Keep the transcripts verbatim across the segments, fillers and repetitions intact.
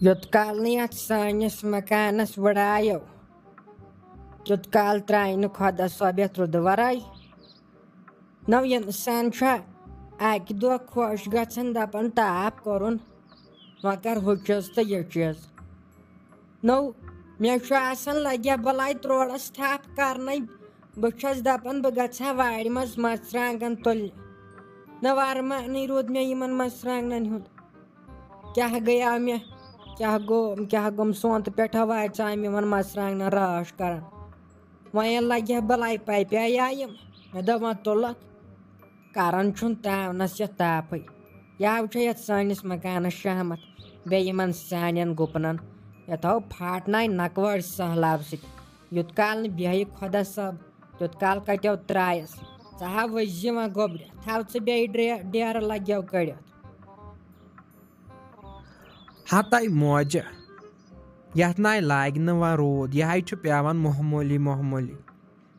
یوٚت کال نہٕ یَتھ سٲنِس مکانَس وٕڑایو، تیوٚت کال ترٛایہِ نہٕ خۄدا صٲب یَتھ رُدٕ وَرٲے۔ نو اِنسان چھا اَکہِ دۄہ خۄش گژھان، دَپان، "تاپھ کوٚرُن، وۄنۍ کَر ہُہ چیٖز تہٕ یہِ چیٖز؟" نو، مےٚ چھُ آسان لَگیا بَلاے تروڑس تھپھ کرنَے۔ بہٕ چھَس دَپان، بہٕ گژھٕ ہا وارِ منٛز مَرژٕوانٛگَن تُلنہِ۔ نہ وَرمانٕے روٗد مےٚ یِمَن مَرژٕوانٛگنَن ہُنٛد۔ کیٛاہ گٔیاو مےٚ، کیٛاہ گوٚو، کیٛاہ گوٚم؟ سونٛتہٕ پٮ۪ٹھ واتہِ ژٕ یِمَن مَرژٕوانٛگنَن رٲچھ کران۔ وۄنۍ ییٚلہِ لَگہِ ہا بَلاے پَپے آیہِ یِم۔ مےٚ دوٚپ، وۄنۍ تُلَکھ۔ کران چھُن تاونس یتھ تاپھٕے۔ یاو چھےٚ یتھ سٲنِس مکانس شہمت، بیٚیہِ یِمن سانٮ۪ن گُپنن۔ یتھ آو پھاٹناے نکوٲڑۍ سہلاب سۭتۍ۔ یوٚت کال نہٕ بیٚہہِ خۄدا صٲب، تیوٚت کال کتیو ترایس۔ ژٕ ہا ؤسۍ زِ وۄنۍ گوٚبرِ، تھاو ژٕ بیٚیہِ ڈرے-، ڈیرٕ لگیو کٔڑِتھ۔ ہتَے موجہِ، یتھ ناے لاگہِ نہٕ وۄنۍ روٗد، یہِ ہاے چھُ پٮ۪وان معموٗلی معموٗلی۔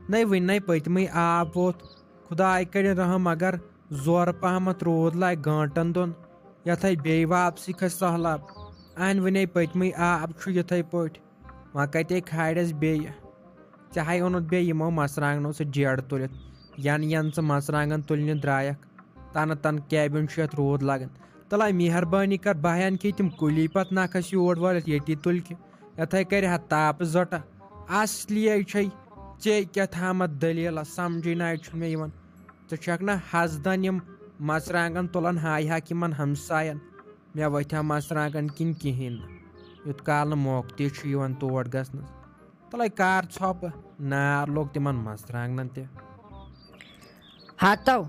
نَے وٕنہِ نَے پٔتمٕے آب ووت۔ خداے کٔرِن رحم، مگر زورٕ پہمتھ روٗد لاگہِ گٲنٛٹن دۄن، یتھے بیٚیہِ واپسٕے کھسہِ سہلاب۔ اہنہِ وٕنے پٔتمٕے آب چھُ یِتھے پٲٹھۍ۔ وۄنۍ کتے کھالٮ۪س بیٚیہِ؟ ژےٚ ہاے اوٚنُتھ بیٚیہِ یِمو مژرانٛگنو سۭتۍ جیڈٕ تُلِتھ، ینہٕ ینہٕ ژٕ مژرانٛگن تُلنہِ درٛایکھ، تنہٕ تنہٕ کیٛاہ بیوٚن چھُ یتھ روٗد لگان؟ تلے مہربٲنی کر، بہٕ ہا انہٕ کھے تِم کُلی پتہٕ نکھس یور وٲلِتھ، ییٚتی تُلۍ کھے۔ یتھے کرِ ہا تاپہٕ زٹہ۔ اصلیے چھے ژے کیٛاہ تھامتھ دٔلیٖلہ، سمجھے نہ چھُنہٕ مےٚ یِوان۔ ژٕ چھکھ نہ ہزدن یِم مژرانٛگن تُلان ہاے ہاکھ یِمن ہمساین؟ مےٚ وتھِ ہا مژرانٛگن کِنۍ کِہیٖنۍ نہٕ، یوٚت کال نہٕ موقعہٕ تہِ چھُ یِوان تور گژھنس۔ تلے کر ژھۄپہٕ، نار لوٚگ تِمن مژرانٛگنن تہِ۔ ہتو،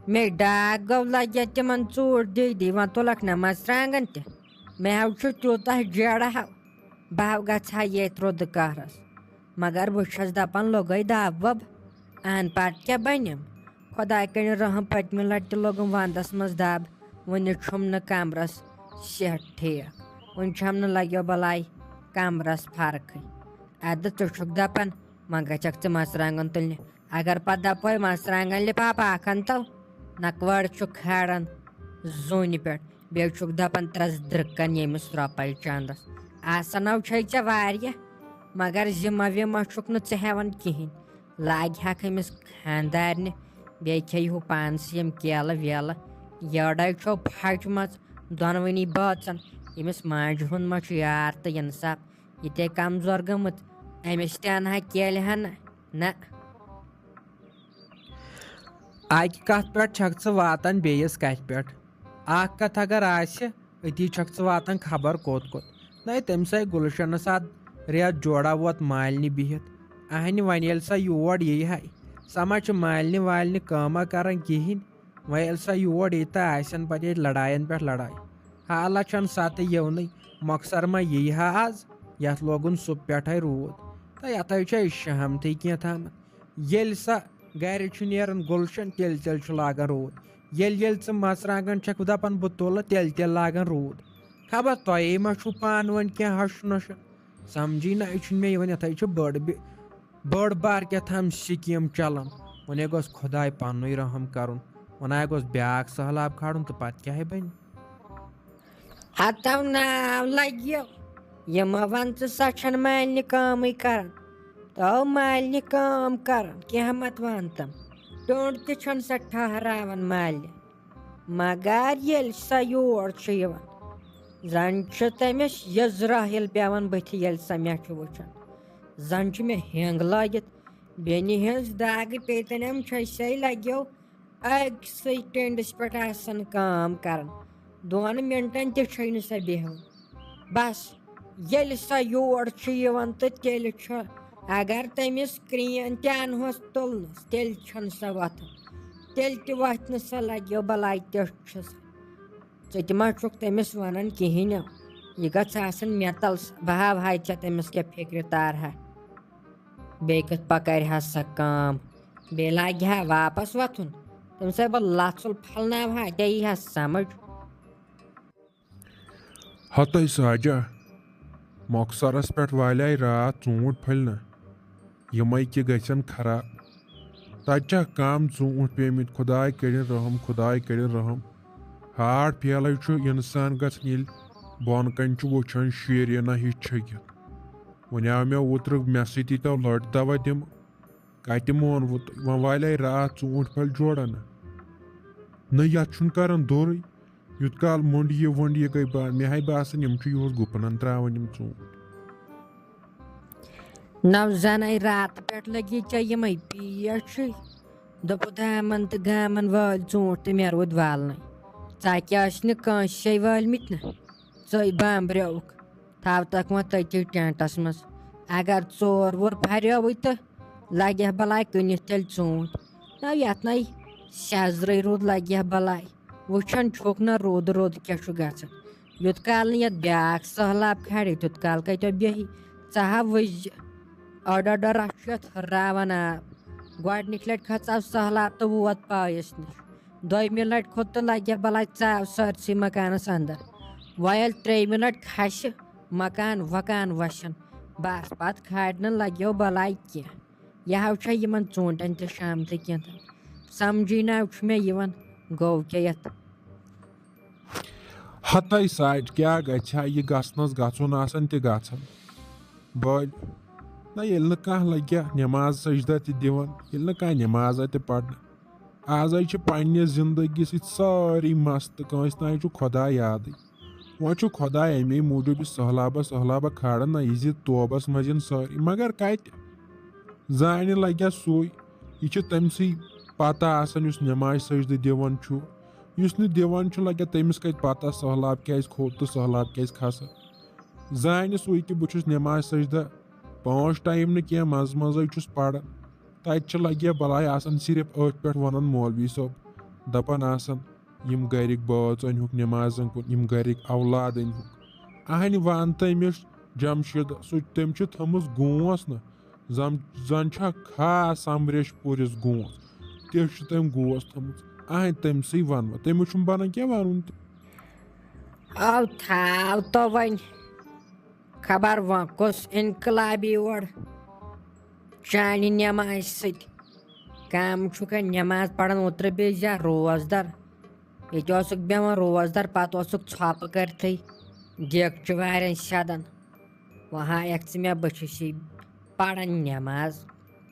مے ڈاکھ گوٚو لگیا تِمن ژوٗر دی دی، وۄنۍ تُلکھ نہ مژرانٛگن تہِ۔ مےٚ ہاو چھُ تیوٗتاہ جیڑٕ ہاو، بہٕ ہاو گژھٕ ہا ییٚتھۍ رُدٕ قہرس۔ مگر بہٕ چھَس دَپان، لوٚگَے دَب وَب، اَہَن پَتہٕ کیٛاہ بَنٮ۪م؟ خۄداے کٔرِن رحم، پٔتمہِ لَٹہِ تہِ لوٚگُم وَندَس منٛز دَب، وٕنہِ چھُم نہٕ کَمرَس صحت ٹھیٖک، وٕنہِ چھَم نہٕ لَگیو بَلاے کَمرَس فرقٕے۔ اَدٕ ژٕ چھُکھ دَپان، وۄنۍ گژھکھ ژٕ مَرژٕوانٛگَن تُلنہِ، اگر پَتہٕ دَپوے مَرژٕوانٛگَن لِفاف اَکھ اَن تو، نَکوَر چھُکھ کھالان زوٗنہِ پٮ۪ٹھ، بیٚیہِ چھُکھ دَپان ترٛس درٛکَن ییٚمِس رۄپَے چَندَس۔ آسَن ہو چھے ژےٚ واریاہ، مگر ذمہ ومہ چھُکھ نہٕ ژٕ ہٮ۪وان کِہیٖنۍ۔ لاگہِ ہاکھ أمِس خانٛدارنہِ، بیٚیہِ کھیٚیہِ ہُہ پانسٕے یِم کیلہٕ ویلہٕ۔ یٔڈے چھو پھچمژ دۄنوٕنی بٲژن۔ أمِس ماجہِ ہُنٛد ما چھُ یار تہٕ اِنصاف؟ یہِ تے کمزور گٔمٕژ، أمِس تہِ اَنہٕ ہا کیلہِ ہنا؟ نہ۔ اکہِ کتھ پٮ۪ٹھ چھکھ ژٕ واتان بیٚیِس کتھِ پٮ۪ٹھ۔ اکھ کتھ اگر آسہِ، أتی چھکھ ژٕ واتان خبر کوٚت کوٚت۔ نَے تٔمۍ سٕے گُلشنس اتھ رٮ۪تھ جوڑا ووت مالنہِ بِہِتھ۔ اہنہِ وۄنۍ ییٚلہِ سۄ یور ییہِ ہا، سۄ ما چھِ مالنہِ والنہِ کٲمہ کران کِہیٖنۍ۔ وۄنۍ ییٚلہِ سۄ یور ییہِ تہٕ آسن پتہٕ ییٚتہِ لڑاین پٮ۪ٹھ لڑاے۔ حالہ چھنہٕ سۄ تہِ یِونٕے، مۄخصر ما ییہِ ہا از، یتھ لوگُن صُبح پٮ۪ٹھے روٗد۔ تہٕ یتھے چھِ أسۍ شہمتٕے کینٛہہ تامتھ۔ ییٚلہِ سۄ گرِ چھُ نیران گُلشن، تیٚلہِ تیٚلہِ چھُ لاگان روٗد۔ ییٚلہِ ییٚلہِ ژٕ مژرانٛگن چھکھ دپان بہٕ تُلہٕ، تیٚلہِ تیٚلہِ لاگان روٗد۔ خبر تۄہے ما چھُو پانہٕ ؤنۍ کینٛہہ ہشہِ نۄشہِ؟ سمجھی نہ، یہِ چھُنہٕ مےٚ یِوان۔ یتھے چھِ بٔڑ بِ-، بٔڑ بار کیٛاہ تام سکیٖم چلان۔ وۄنۍ گوٚژھ خۄداے پننُے رحم کرُن، وۄنۍ گوٚژھ بیاکھ سہلاب کھالُن تہٕ پتہٕ کیٛاہ بنہِ؟ ہتو ناو لگیو، یِمو ون ژٕ سۄ چھنہٕ مالنہِ کٲمٕے کران۔ تو مالنہِ کٲم کران، کینٛہہ مت ون تم۔ ٹوٚنڈ تہِ چھنہٕ سۄ ٹھہراوان مالنہِ۔ مگر ییٚلہِ سۄ یور چھِ یِوان، زن چھِ تٔمِس یزرائیل پٮ۪وان بٕتھِ، ییٚلہِ سۄ مےٚ چھِ وٕچھان۔ زن چھِ مےٚ ہینٛگ لٲگِتھ، بیٚنہِ ہٕنٛز داغہٕ پیٚتنٮ۪م چھَسے لگیو أکسٕے ٹینڈس پٮ۪ٹھ آسان کٲم کران۔ دۄن منٹن تہِ چھے نہٕ سۄ بیٚہوان۔ بس، ییٚلہِ سۄ یور چھِ یِوان تہٕ تیٚلہِ چھُ، اگر تٔمِس کرٛین تہِ انہوس تُلنس، تیٚلہِ چھَنہٕ سۄ وۄتھان۔ تیٚلہِ تہِ وۄتھِ نہٕ سۄ، لگیو بلاے تیُتھ چھُ سۄ۔ ژٕ تہِ ما چھُکھ تٔمِس ونان کِہیٖنۍ؟ یہِ گژھِ آسٕنۍ مےٚ تل، بہٕ ہاوہاے ژےٚ تٔمِس کیٛاہ فِکرِ تارہا۔ بیٚیہِ کِتھ پکارِ ہا سۄ کٲم؟ بیٚیہِ لاگہِ ہا واپس وۄتھُن۔ تٔمِس ہے بہٕ لژُل پھلناوہا، ژےٚ یی ہا سمجھ۔ ہتے ساجہ، مۄخصرس پٮ۪ٹھ والے راتھ ژوٗنٛٹھۍ پھٔلۍ نہ، یِمے کہِ گژھن خراب۔ تتہِ چھا کم ژوٗنٛٹھۍ پیمٕتۍ؟ خداے کٔرِن رحم، خداے کٔرِن رحم۔ ہارٹ فیلے چھُ انسان گژھان، ییٚلہِ بۄن کَنہِ چھُ وٕچھان شیٖرِنہ ہِش چھٔکِتھ۔ وۄنۍ آو مےٚ اوترٕ مےٚ سۭتی تو لَٹہِ دوا دِمہٕ۔ کَتہِ مونوُ تۄہہِ؟ وۄنۍ والے راتھ ژوٗنٛٹھۍ پھلۍ جوڑا نہ؟ نہ، یَتھ چھُنہٕ کَران دورٕے۔ یُت کال مۄنٛڈ یہِ وۄنٛڈ یہِ گٔے با-، مےٚ ہاے باسان، یِم چھِ یِہُس گُپنَن ترٛاوان یِم ژوٗنٛٹھۍ۔ نو زَنَے راتہٕ پٮ۪ٹھ لٔگی ژےٚ یِمَے پیش۔ دوٚپُکھ، دامَن تہٕ گامَن وٲلۍ ژوٗنٛٹھۍ تہٕ مےٚ روٗدۍ والنَے۔ ژَکہِ ٲسۍ نہٕ کٲنٛسہِ شے وٲلمٕتۍ نہ۔ ژٕے بامبریوُکھ۔ تھاو تَکھ وۄنۍ تٔتی ٹٮ۪نٛٹَس منٛز۔ اگر ژور وور پھریوٕے تہٕ لَگہِ ہا بَلاے کٕنِتھ تیٚلہِ ژوٗنٛٹھۍ۔ نہ، یَتھ نَے سیٚزرٕے روٗد لَگہِ ہا بَلاے۔ وٕچھان چھُکھ نہ روٗد روٗد کیٛاہ چھُ گژھان۔ یوٚت کال نہٕ یَتھ بیٛاکھ سٔہلاب کھالہِ، تیوٚت کال کَتہِ بیٚہہِ؟ ژٕ ہا وٕچھ زِ أڑ أڑ رَژھ چھُ یَتھ ہُرراوان آب۔ گۄڈٕنِکۍ لَٹہِ کھژاو سٔہلاب تہٕ ووت پایَس نِش۔ دوٚیمہِ لَٹہِ کھوٚت تہٕ لَگہِ ہا بَلاے ژاو سٲرسٕے مکانَس اَندَر۔ وۄنۍ ییٚلہِ ترٛیٚیِمہِ لَٹہِ کھَسہِ، مکان وکان وَسن۔ بَس پَتہٕ کھالہِ نہٕ لَگیو بَلاے کینٛہہ۔ یہِ ہاو چھا یِمن ژوٗنٛٹھٮ۪ن تہِ شامتہٕ کینٛہہ تام؟ سمجھی نہ چھُ مےٚ یِوان، گوٚو کیٛاہ یتھ؟ ہتَے ساٹہِ کیٛاہ گژھِ ہا، یہِ گژھنس گژھُن آسان تہِ گژھان۔ بٔلۍ نہ، ییٚلہِ نہٕ کانٛہہ لگہِ ہا نٮ۪ماز سجدہ تہِ دِوان، ییٚلہِ نہٕ کانٛہہ نٮ۪مازا تہِ پرنہٕ، آزے چھِ پننہِ زندگی سۭتۍ سٲری مست، کٲنٛسہِ ناے چھُ خۄدا یادٕے۔ وۄنۍ چھُ خۄداے اَمے موٗجوٗب یہِ سہلابہ سہلابہ کھالان نہ، یہِ زِ توبس منٛز یِن سٲری، مگر کتہِ؟ زانہِ لگہِ سُے۔ یہِ چھِ تٔمۍ سٕے پتہ آسان یُس نٮ۪مازِ سجدٕ دِوان چھُ۔ یُس نہٕ دِوان چھُ، لگہِ تٔمِس کتہِ پتہ سہلاب کیازِ کھوٚت تہٕ سہلاب کیازِ کھسان۔ زانہِ سُے تہِ، بہٕ چھُس نٮ۪مازِ سجدہ پانٛژھ ٹایم نہٕ کینٛہہ، منٛزٕ منٛزٕے چھُس پران۔ تتہِ چھِ لگہِ بلاے آسان صرف أتھۍ پٮ۪ٹھ ونان مولوی صٲب، دپان آسان، یِم گرِکۍ بٲژ أنۍہُکھ نٮ۪مازن کُن، یِم گرِکۍ اولاد أنۍہُکھ۔ اہنہِ وَن تہٕ أمِس جمشیٖدس، سُہ، تٔمۍ چھِ تھٲمٕژ گونٛژھ نہ، زم-، زن چھا خاص امریش پوٗرِس گونٛژھ، تِژھ چھِ تٔمۍ گونٛژھ تھٲمٕژ۔ اہنہِ تٔمۍ سٕے ونہٕ بہٕ، تٔمِس چھُنہٕ بنان کینٛہہ ونُن تہِ۔ او تھاو تو وۄنۍ، خبر وۄنۍ کُس انقلابی اورٕ چانہِ نٮ۪مازِ سۭتۍ۔ کم چھُکھ نٮ۪ماز پران اوترٕ بیٚیہِ زیادٕ روزدر۔ ییٚتہِ اوسُکھ بیٚہوان روزدر، پتہٕ اوسُکھ ژھۄپہٕ کٔرتھٕے دیگچہِ وارٮ۪ن سیٚدان۔ وۄنۍ ہایکھ ژٕ مےٚ بٕتھِسٕے پران نٮ۪ماز۔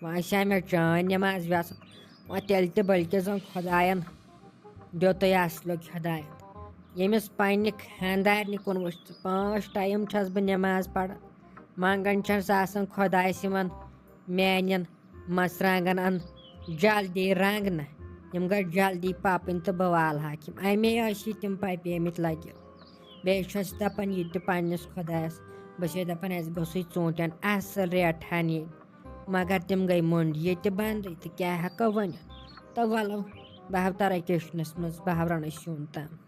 وۄنۍ آسہِ ہا مےٚ چٲنۍ نٮ۪ماز وٮ۪ژھان۔ وۄنۍ تیٚلہِ تہِ بلکہِ زن خۄداین دیُتُے اصلُک ہدایت۔ ییٚمِس پننہِ خانٛدارنہِ کُن وٕچھ ژٕ، پانٛژھ ٹایم چھَس بہٕ نٮ۪ماز پران، منٛگان چھَس آسان خۄدایَس یِمَن میٛانٮ۪ن مَرژٕوانٛگَن اَن جلدی رنٛگ نہ، یِم گٔژھۍ جلدی پَپٕنۍ تہٕ بہٕ والہٕ ہاکھ یِم۔ اَمے ٲسۍ یہِ تِم پَپیمٕتۍ لَگہِ۔ بیٚیہِ چھَس دَپان یہِ تہِ پنٛنِس خۄدایَس، بہٕ چھَس دَپان اَسہِ گوٚژھُے ژوٗنٛٹھٮ۪ن اَصٕل ریٹ ہَن یِنۍ، مگر تِم گٔے مٔنٛڈۍ ییٚتہِ بنٛدٕے تہٕ کیٛاہ ہٮ۪کو ؤنِتھ؟ تہٕ وَلو، بہٕ ہاو تَرَے کِچنَس منٛز، بہٕ ہاو رَنَے سیُن تام۔